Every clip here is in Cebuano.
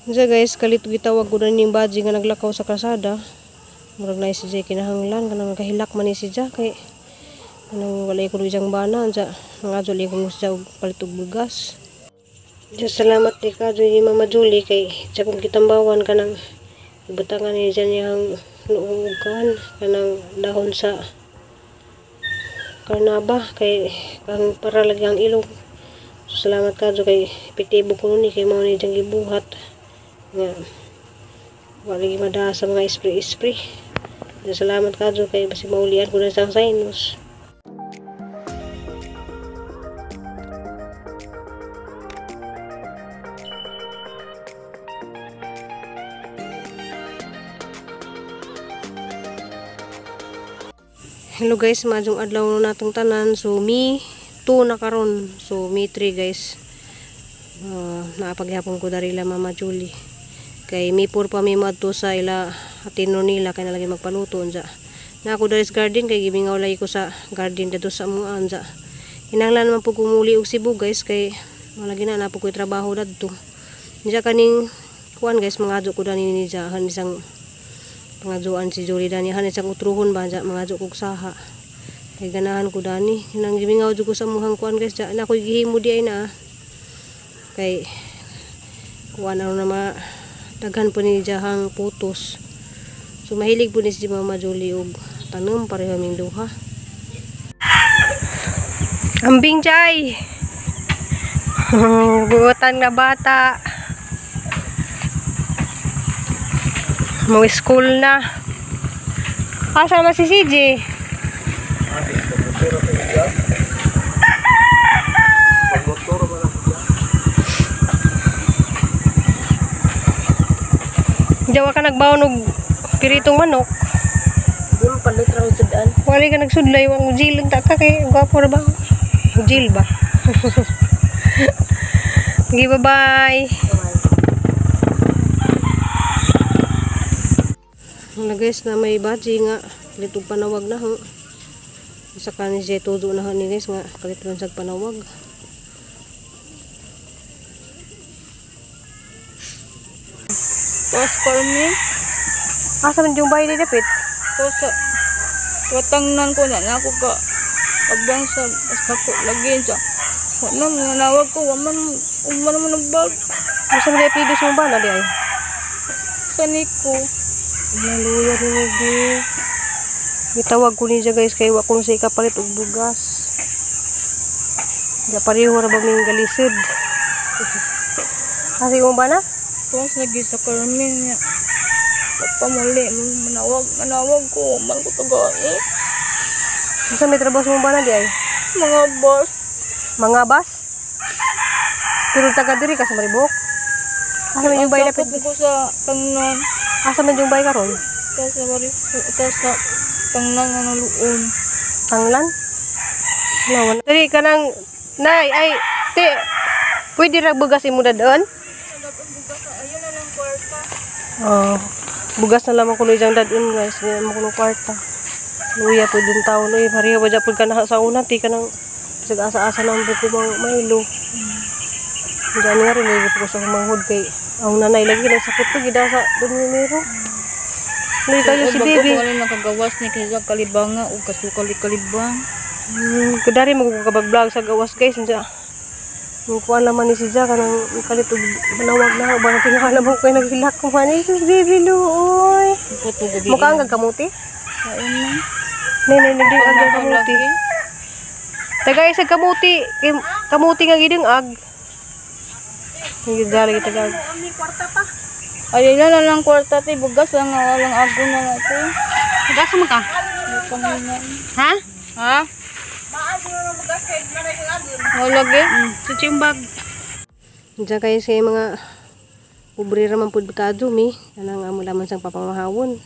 Unsa guys, kalit gitawag ko na ning badji nga naglakaw sa kalsada. Murag na si Jay kinahanglan kanang kahilak man ni si Jay kay kanang walay ko diyang bana unsa mangadyo ko siya og palit og bugas. Diya salamat ni kadyo ni Mama Julie kay sa kong gitambawan kanang ibutangan ni dyan niyang noong kan kanang dahon sa karnaba kay kang para lagi ang ilong. So, salamat kadyo kay epektibo ko ni kay mao ni diyang gibuhat nga wala lagi madaha sa mga spray-spray. Salamat kadyo kay basig maulian ko na sa sinus. Hello guys, maadjong adlaw na natong tanan. So mi 2 na karon. So mi 3 guys. Naapaghapon ko dari ila Mama Julie. Kay mi 4 pa mi madto sa ila atino nila kay nalagi magpaluto unsa. Na ako dari sa garden kay gimingaw lagi ko sa garden didto sa among unsa. Hinanglan man pud kumuli og Cebu guys kay malagi na na pud koy trabaho dadto. Unsa kaning kuan guys, mangadyo ko dani ni jahan isang pangadyoan si Julie dani han isang utruhon ba ja mangadyo kog saha. Kay ganahan ko dani nang gimingaw jud ko sa muhang kuan guys ja na koy gihimo di ay na kay kuan ano na ma daghan po ni jahang putos. So mahilig po ni si Mama Julie og tanom pareho ming duha. Ambing jay. Buotan nga bata. Mo school na. Asa man si CJ? Jawa ka nagbaon og piritong manok. Di mo palit ra og sudan. Wala ka nagsudlay wang jil unta ka kay gwapo ra ba? Jil ba? Okay, bye-bye. Wala guys na may badji nga kalit og panawag na ho. Isa ka ni siya tudo na ho ni guys nga kalit man sa panawag. Tos Carmen. Asa man yung bahay ni dapit? Tos sa watangnan ko na ako ka abang sa ako lagi sa wala manawag ko wa man man man nagbag. Asa man apelido sa bana di ay? Sa Nico. Naluya ni mo di. Gitawag ko niya guys kay wa ko sa ikapalit og bugas. Ja pareho ra ba ming galisod. Asa imong bana? Tos lagi sa Carmen niya. Pamuli manawag ko man ko tagay. Asa may trabaho sa imong bana di ay? Mga bus. Mga bus? Pero taga diri ka sa Maribojoc? Asa man yung bay dapit? Ko sa Tangnan. Asa man yung bay karon? Ta sa Maribojoc, ta sa Tangnan nga naluon. Tanglan? Nawan. Diri kanang nay ay te pwede ra bugas imo dadon? Oh, bugas na lamang kuno diyang dadon guys, di naman kuno kwarta. Luya po din taon oy, pareho ba japon ka na sa una ti kanang bisag asa-asa lang po ko mang mailo. Diyan nga rin lagi po ko sa manghod kay ang nanay lagi nang sakit ko gida sa dumimero. Luy kayo si baby. Wala nakagawas ni kay kalibanga ug kasukali kalibang. Kudari magkakabag-vlog sa gawas guys unsa. Kuan naman ni si Ja kanang kalit og manawag na ba nang tingala mo kay naghilak ko man ni baby luoy. Mukha ang kamuti? Kaon. Nay nay nay ang kamuti. Taga isa kamuti, kamuti nga gideng ag. Nagidala kita gag. Ay ila na lang kwarta te bugas lang walang ago na lang te. Bugas mo ka? Ha? Ha? Wala ge. Suchi yung bag. Diyan kayo sa mga pobre raman pud kadyo mi. Kanang amo laman sang papamahawon.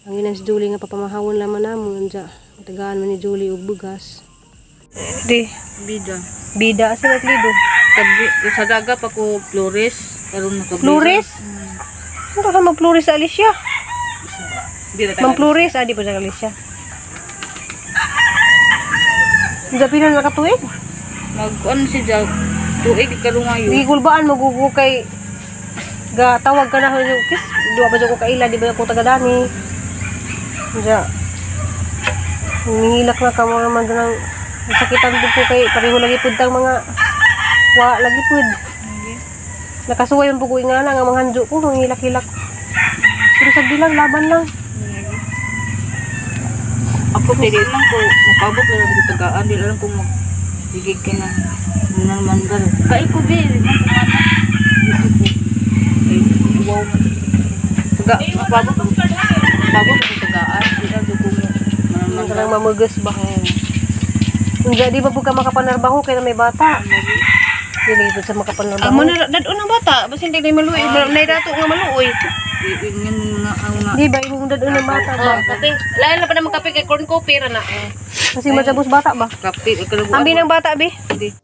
Ang inang si Julie nga papamahawon laman namo unsa. Tagaan man ni Julie og bugas. Di bida. Bida sa apelyido. Tabi sa daga pa ko Flores karon naka. Flores? Ano ka mag Flores sa Alicia? Mang Flores adi pa sa Alicia. Unsa pila na katuig? Mag-on si Jag. Tuig karon ngayon. Gikulbaan magugo kay Ga tawag ka na kis duwa ba jud ko kaila, di ba ko taga dani. Unsa? Nihilak na ka mo naman ganang sakitan pud ko kay pareho lagi pud tang mga wa lagi pud. Nakasuway ang pugoy nga na nga manghanjo ko, manghilak-hilak. Pero sa bilang laban lang. Ako dili lang ko mukabot lang ko tagaan, dili lang ko mag sige ka na nang manggal. Kay ko bi, di man ko mana. Dito ko. Ay, wow man. Taga mukabot mukabot ko tagaan, di lang ko Ano lang mamugas ba? Unsa di ba pud ka makapanarbaho kay na may bata? Dili pud sa makapanarbaho. Amo na dad-on ang bata, basin di maluoy, nay dato nga maluoy. Iingin mga ang mga Di ba imong dad-on ang bata ba? Oh, kape. Lain na pa naman kape kay corn coffee ra na. Kasi matabos bata ba? kape kalabuan. Ambi ng bata bi.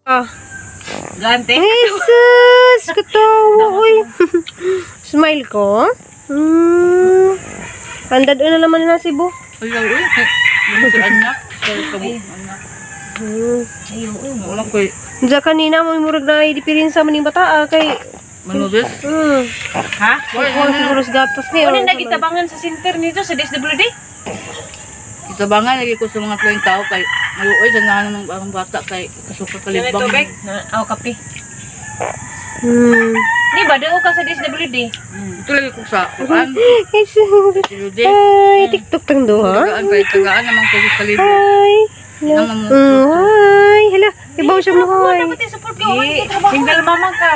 Ah. Gante. Jesus, katawa oy. Smile ko. Ang dad-on na naman na si Bo. Ay, ay, ay. Lumusod anak. Kay kabo anak. Wala koy Diyan kanina mo murag na diferensya man ning bata ah, kay manubis. Ha? Kuha siguro sa gatos ni. Ano nagitabangan sa center nito sa DSWD? Itabangan lagi ko sa mga tuwing tao kay maluoy sa nga ng ang bata kay kasuka kalibang. Tubig? Na, aw kape. Di ba dao ka sa DSWD? Ito lagi ko sa kuan. Jesus. Siludi. Ay, TikTok tang duha. Tagaan kay tagaan namang ko sa kalibang. Hi. Hello. Hi. Hello. Ibaw siya mo hi. Dapat i-support ka, wala ka trabaho. Single mama ka.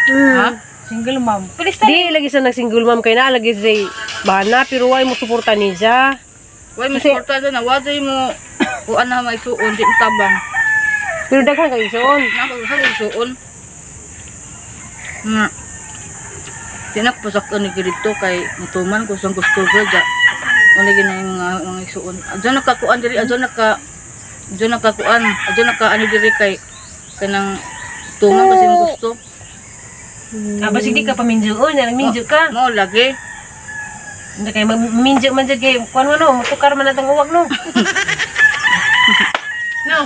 Ha? Single mom. Please Di lagi sa nag-single mom kay na lagi say bana pero way mo suporta niya. Way mo suporta doon na waday mo kuan na may suon di tabang. Pero daghan kay isuon. Na ko sa suon. Nga. Di na ko pasakon ni dito kay mutuman ko sa gusto ko ja. Wala gina yung mga isuon. Adyo nakakuan diri, adyo nakakuan, adyo naka ano diri kay kanang tuman kasi mo gusto. Ah, basig di ka paminjo, nang minjo ka. Mao lagi. Hindi kay maminjo man jud kay kuan mo no, mutukar man natong uwag no. No.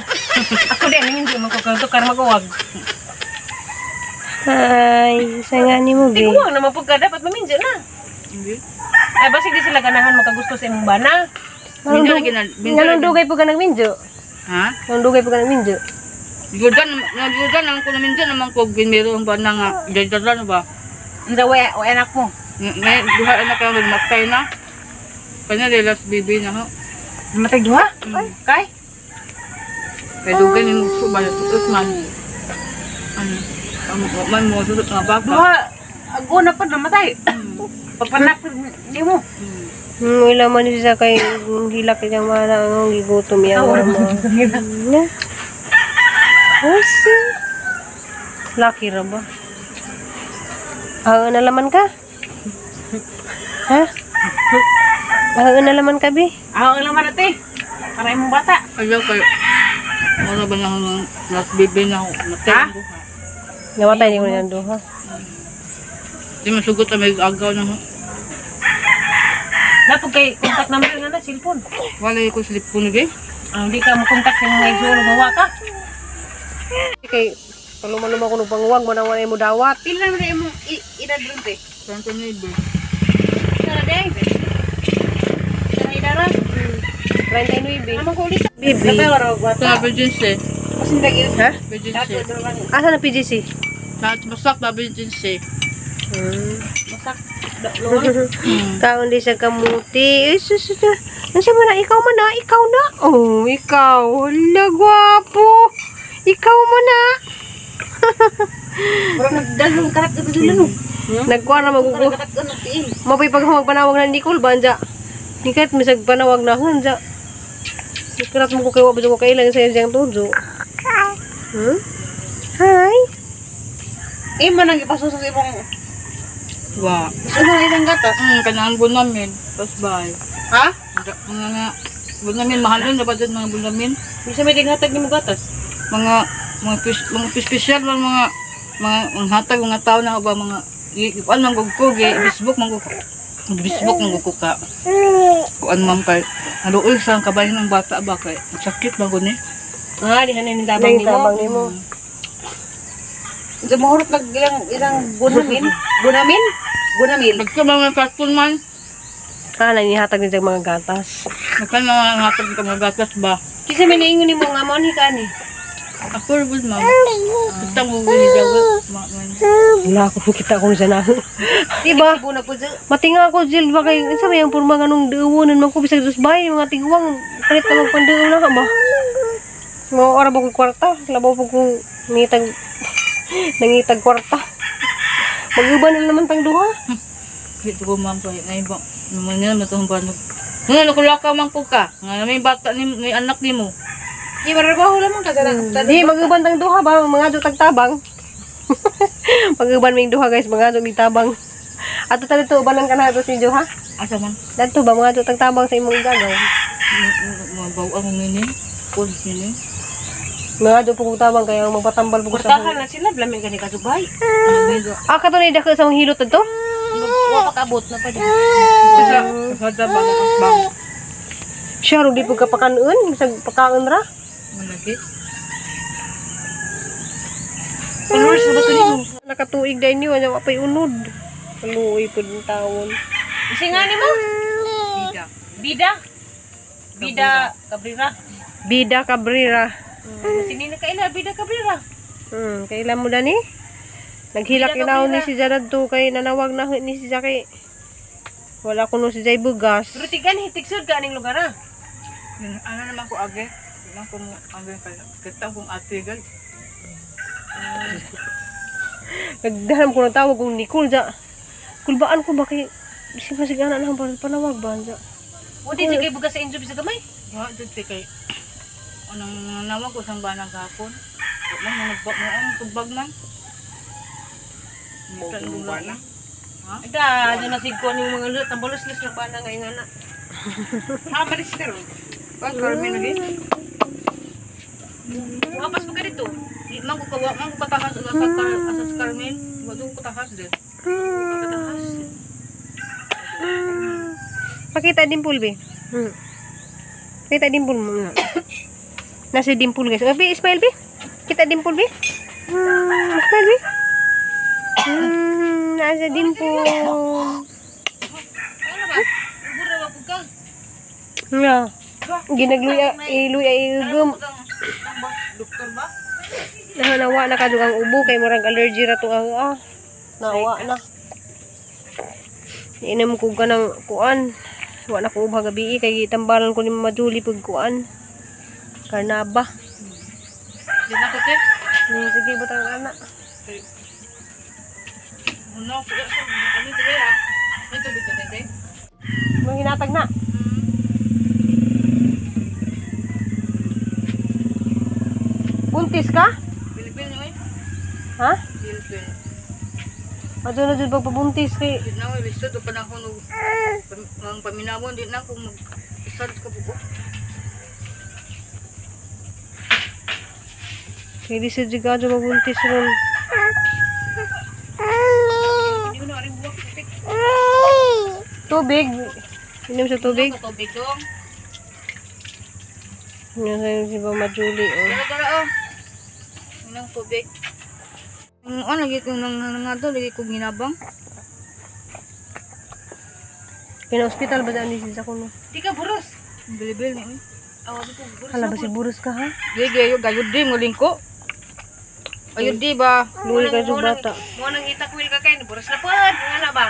Ako din minjo man ko tukar mag-uwag. Hi. Sa nga ni mo Di be. uwag naman pud ka dapat maminjo na. Hindi. Ay basig di sila ganahan makagusto sa imong bana. Minjo lagi na minjo. Nganong dugay po ka nagminjo? Ha? Nganong dugay po ka nagminjo? Jordan, na Jordan ang kuno minjo naman ko ginmiro ang bana nga Jordan ba? Unsa way way anak mo? May duha anak ka matay na. Kanya last baby na ho. Namatay duha? Kay? Kay dugay ni mugso ba tuot man. Ano? Ang man mo susot nga baka. Duha ago na pa namatay. Pagpanak di mo. Wala man siya kay hilak niyang mana ang gigutom iya mama. Na. Osi. Lucky ra ba? Ah, nalaman ka? Ha? Ah, nalaman ka, bi? Aw ang laman ate. Para imong bata. Ayaw kay wala ba na last baby na ho. Matay. Ha? ang duha. Namatay ni ko niyang duha. Di masugot ang may agaw na ho. Napag kay contact number nga na cellphone. Wala ko slip ko ni Ang di ka mo contact sa imong igsoon mawa ka. Kay palumaluma ko nung panguwag mo na wala mo dawat. Pila na imong edad ron te? Santo ni be. Sara day. Sara idara. 39. Amang ko ulit. Bibi. Sa PGC. Ha? PGC. Asa na PGC? Sa masak ba PGC? Masak. Kaon di siya kamuti. Ay, sus, sus, sus. Ano siya mo na? Ikaw man na. Ikaw na. Oh, ikaw. Hala, gwapo. Ikaw mo na. Murag nagdalong karat ka dulo no. Nagkuha na magugo. Karat ka nagtiil. Mapay pag magpanawag na Nicole ba anja? Ni kahit misag panawag na anja. Nikarat mo ko kay wa ba ko kailan sa iyang tujo. Hi. Imo nang ipasusok imong Wa. gusto mo isang gatas. Kanang bunamin. Pas bay. Ha? Mga nga bunamin mahal din dapat mga bunamin. Bisa may tinghatag nimo gatas. Mga espesyal man mga hatag mga tao na ba mga kuan man gud ko gi Facebook man gud Facebook man gud ko ka. Kuan man kay naluoy sa kabahin ng bata ba kay sakit man gud ni. Ah, di hanin tabang nimo. Tabang nimo. Sa mahurot nag ilang bunamin, bunamin, bunamin. Nagka mga katkon man. Ah, nanihatag din sa mga gatas. Nagka mga hatag ka mga gatas ba? Kisa may naingon nimo nga mo ni ka ni. Ako rin ma'am. Kita mo gini. Wala ako kita kung siya na. Diba? Matinga ako Jill ba kay unsa may ang porma ganung duwonon man ko bisag dos bay mga tiguang palit na magpanduo na ka ba. Mo ora ba ko kwarta, labaw po kung ngitag nangitag kwarta. Mag-uban na naman tang duha. Dito ko ma'am kay na iba. Naman nga matong ba nag. Nga nakulaka man ko ka. Nga may bata ni may anak nimo. Di mararbaho lamang ka sa Di mag-uban tang duha ba mga tag tabang. Mag-uban ming duha guys, mga mig tabang. Ato ta dito ubanan ka na ato si Joha. Asa man? Dadto ba mga tag tabang sa imong igagaw. Mabaw ang ngini. Kod ngini. Mga po kong tabang kaya magpatambal po ko sa. Kurtahan na sila blamin gani ka Dubai. Ah, kato na dako sa mga hilot adto. Wa pa kaabot na pa di. Sa ba bang. Siya ro di po kapakanon, bisag pakaon ra. Malagi. Followers na ba to nimo? Nakatuig dahil niyo, wala pa'y unod. Kaluoy po din tawon. Kasi nga nimo? Bida. Bida. Bida Cabrera. Bida Cabrera. Sini na kaila Bida Cabrera. Kailan mo dani? Naghilak Bida inaw ni Cabrera. si Jarad to kay nanawag na ni si Jackie. Wala kuno si Jay bugas. Pero tigan hitigsud ka aning lugar ah. Ano naman ko age? Naman ko mo age kay kita kong ate gal. Nagdaram ko ng tawag kong Nicole ja. Kulbaan ko ba kay bisag masigana na ang panawag ba ja. Udi jud kay bugas sa injo bisag gamay. Wa jud kay anong nawag ko sang banang gahapon. Wa man mo nagbag mo ang tubag man. Mo na. Ha? Da, do na sigko ning mga lut, tambalos-los na bana nga ingana. Ha, balister. Wag Carmen lagi. Mapas pa ka dito. Di man ko kawa man ko katahas sa sa sa Carmen. Wa ko katahas din. Katahas. Pakita dimple be. Pakita dimple mo na. Nasa dimple guys. Oh, be, smile be. Kita dimple be. Smile be. Nasa dimple. Ano ba? Ubura wa pud ka. Yeah. Ginagluya, iluya igum. Doktor ba? Nawa na kadug ang ubo kay murag allergy ra to ang ah. Nawa na. Inom ko ganang kuan. Wa na ko ubha gabi kay gitambalan ko ni Mama Julie pag kuan. Karnaba. Di na ko te. Sige butang ana. Ano ko ano dire ha? May tubig ka te. Mga hinatag na. Buntis ka? Bilbil ni oy. Ha? Bilbil. Adto na jud pagpabuntis kay Di na oy lisod pa na ako no. Ang paminawon di na kung mag isad ka buko. Kay lisod jud ka magbuntis ron. Tubig. Inom sa tubig. Tubig dong. Yan sa'yo si Mama Julie. Oh. Dara dara oh. Inom tubig. Ang ano lagi kong nang nga lagi kong ginabang. Pina-hospital ba daan ni si Kuno? Di ka buros. Bilbil ni oy. Awa di ko buros. Hala ba si buros ka ha? Di gayo gayud di mo lingko. Ayud di ba? Luwi ka jud bata. Mo nang itakwil ka kay buros na pod. Nga na ba?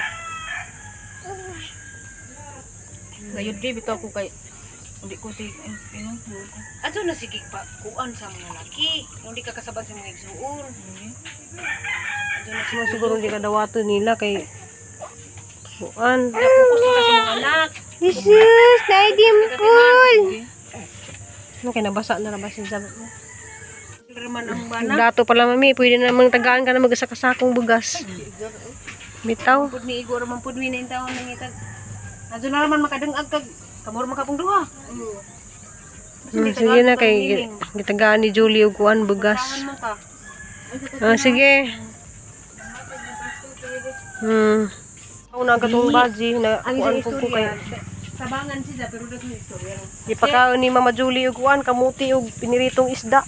Gayud di bitaw ko kay hindi ko si ino. Adto na sige pa kuan sa mga laki. Kung di ka kasabot sa mga igsuon. Adto na Mo siguro hindi ka dawato nila kay kuan. Focus ka sa mga anak. Jesus, naay dimple. Ano kay nabasa na rabas yung sabi mo. Raman ang bana. Dato pala mami, pwede namang tagaan ka na mag-asakasakong bugas. Bitaw. Pud ni igor man pud na intawon nang itag. Adto na raman makadungag kag kamor makapong duha. Sige na kay gitagaan ni Julie og kuan bugas. Man ka. Ah, sige. Ako na katong baji na kuan ko ko kay Sabangan siya pero daghan istorya. Ipakaon ni Mama Julie og kuan kamuti og piniritong isda.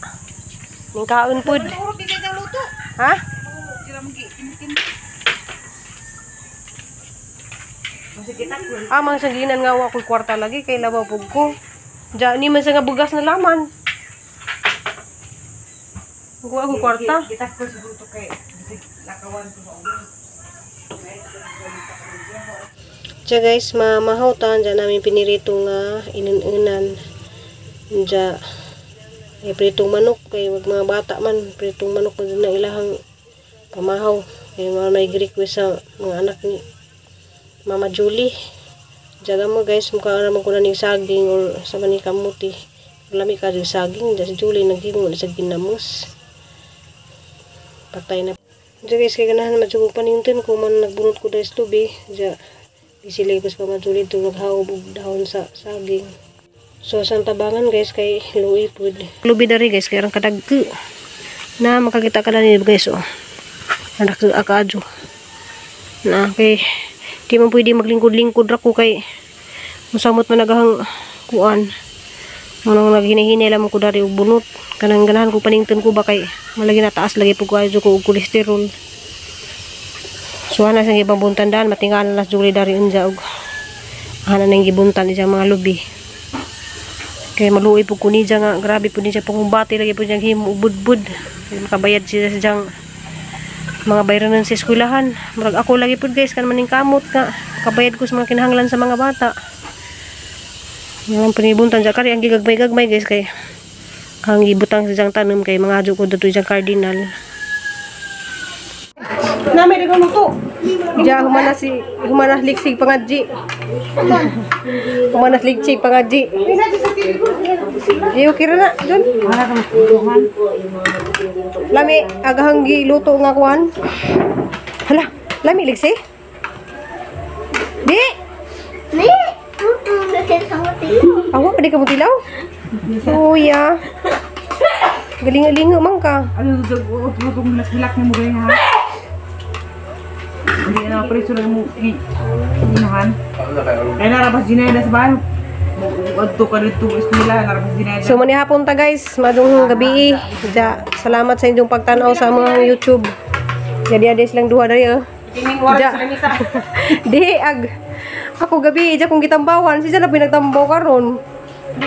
Ning kaon pud. Urog di kay luto. Ha? Ah, mga sanginan nga wa ko'y kwarta lagi kay labaw pug ko. Diya ni man sa nga bugas na laman. Wa ko kwarta. Kita ko siguro to kay lakawan ko sa ulo. Diya guys, mamahaw ta diya namin pinirito nga inununan. Diya ay pritong manok kay wag mga bata man pritong manok na na ilahang pamahaw. Kay mga may request sa mga anak ni Mama Julie. Diya mo guys, mukha naman ko na ning saging or sa man ni kamuti. Lami ka yung saging, diya si Julie naghimo na sa ginamos. Patay na. Diya guys, kay ganahan naman jud ko panintin ko man nagbunot ko dahil sa lubi. Diya isilay ko sa Mama Julie itong naghaob og dahon sa saging. So sa tabangan guys kay luwi pud. Lubi dari guys kay arang kadagko. Na makakita ka na ni guys oh. Anak akaadyo. Na kay di man pwede maglingkod-lingkod ra ko kay musamot man nagahang kuan. Manong naghinay-hinay lamang ko dari og bunot. Kanang ganahan ko panington ko ba kay malagi na taas lagi pug ko og kolesterol. So ana sang ibang buntan daan matingalan las Julie dari unja og ana nang gibuntan iyang mga lubi. Kay maluoy pug ko niya nga grabe pud niya pangumbati lagi pud niyang himo og budbud. Kay makabayad siya sa diyang mga bayranan sa eskwelahan. Murag ako lagi pud guys kan maning kamot nga kabayad ko sa mga kinahanglan sa mga bata. Yung panibuntan dyan kari ang gigagmay-gagmay guys kay ang gibutang sa diyang tanom kay mga adyo ko dito diyang cardinal. Nami di ko luto. Diya humana si humana liksig pangadji. Humana liksig pangadji. Iyo kira na dun. Lami agahang giluto nga kuan. Hala, lami ligsi. Di. Ni. Awa pa di ka mutilaw? Oh yeah. Galinga-linga man ka. Ano tutong hilak ni mo ganyan ha? Hindi na preso lang mo inahan. Ay narabas dinay na sa bahay. Adto ka dito eskwela narabas dinay. So manihapon ta guys, madung gabi. Ja, salamat sa inyong pagtanaw sa mga YouTube. Jadi ades lang duha dari oh. Ja. Di ag ako gabi ja kung gitambawan, siya na pinagtambaw karon.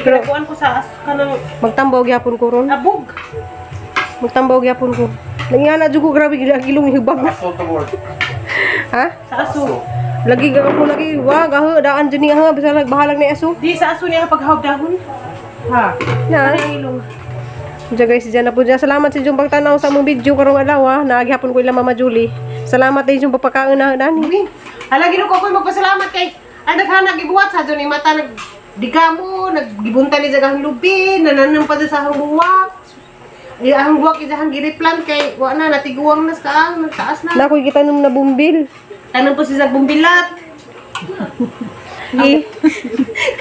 Pero kuan ko sa kanang Magtambaw gyapon ko ron. abog. Magtambaw gyapon ko. Nangihana jud ko grabe gid ang ilong hibag. Ha? Sa aso. Lagi ga ako lagi wa gaho daan jud niya ha bisag bahalag na aso. Di sa aso niya paghawb dahon. Ha. Na. Ilong. Diyan guys, diyan na po dyan. Salamat sa inyong pagtanaw sa among video karong adlaw ha. Naagihapon ko ila Mama Julie. Salamat din yung pagpakaon na dani. Hala ginoo ko ako'y magpasalamat kay ang naghana gibuhat sa ni mata nag digamo naggibunta ni jagahang lubi nananam pa sa ahang buwak. Ay ahang buwak ijahang gireplant kay wa na natiguang na sa kaang nagtaas na. Na ako'y gitanom na bumbil. Tanom po siya sa bumbilat. Gi.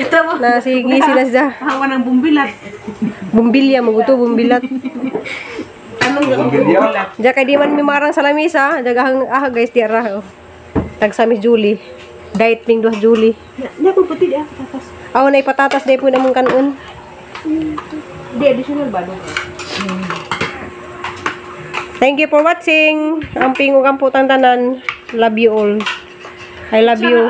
Katawa. Na sige sila siya. Hawa ng bumbilat. Bumbilya maguto bumbilat. Tanong ng bumbilat. Diyan kay di man mimarang sa lamisa, dagahang ah guys di ara. Oh. Tagsami Julie. Diet ning duha Julie. Di ako puti di ako patatas. Aw na ipatatas day po namong kanon. Di additional ba do? Thank you for watching. Amping ug amputan tanan. Love you all. I love you.